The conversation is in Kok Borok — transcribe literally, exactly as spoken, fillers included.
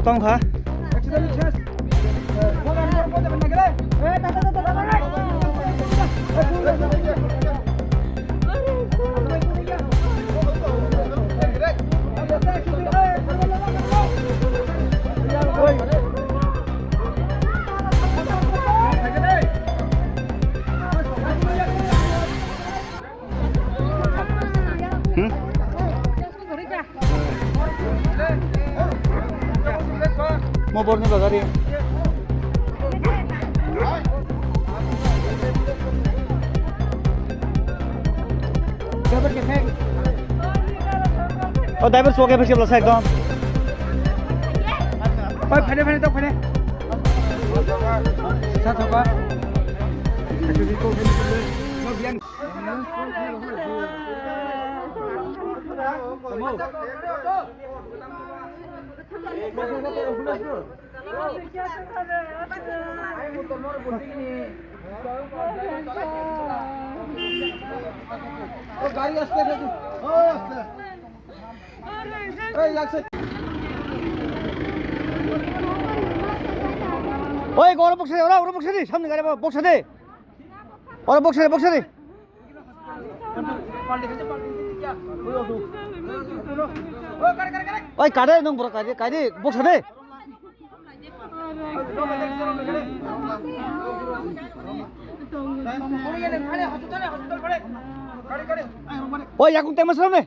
Tong kha. Hmm? Mo borni bagari. O driver sok efek sibla sa ekdom. Oi, phane, phane, tok phane. Sa thoka. Oi, oro boksa de, oro, oro boksa de, samni gari boksa de. Oro boksa de, boksa de. Oi, kade nung bro, kade, kade, boksa de. Oi, yakung tengma srame.